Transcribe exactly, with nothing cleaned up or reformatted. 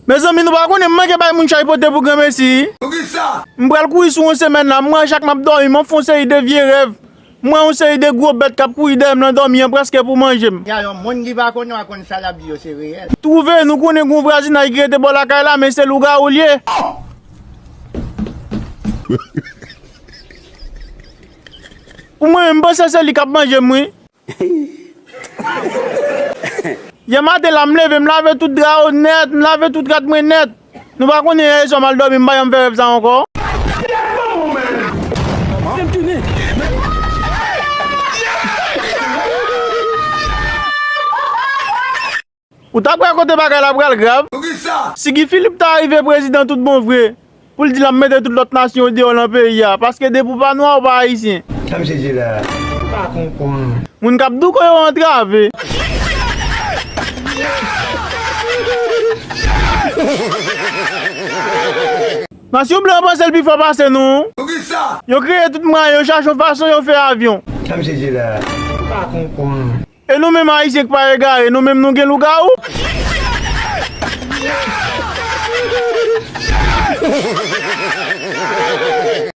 Mezanmi, nou pa konnen m manke bay moun chay pote pou granmesi. Poukisa? M pral kouri sou yon semèn la, m wè chak m ap dòmi, m ap fè yon seri de vye rèv. M wè yon seri de gwo bèt k ap kouri dèyè m nan dòmi an, prèske pou manje m. Ya, yon moun ki pa konnen w a konn sa l ap di yo, se reyèl. Twouve, nou konnen gon vwazinay ki rete bò lakay la, men se lougawou l ye. Pou mwen menm, m panse se li k ap manje m, wi. Yè maten la, m leve, m lave tout dra yo nèt, m lave tout rad mwen nèt. Nou pa konnen yè swa m al dòmi, m pa janm fè rèv sa ankò. Ou ta kwè kote bagay la pral grav? Poukisa? Si Guy Philippe ta rive prezidan tout bon vre, pou l di l ap mete tout lòt nasyon yo deyò nan peyi a, paske depi w pa nwa, ou pa ayisyen. Sa misye di la? M pa konprann. Moun k ap douko yo antrave. Nasyon blan an panse l pi fò pase nou. Poukisa? Yo kreye tout mwayen, yo chache yon fason, yo fè avyon. Sa misye di la? M pa konprann. E nou menm Ayisyen k pa egare, nou menm nou gen lougawou?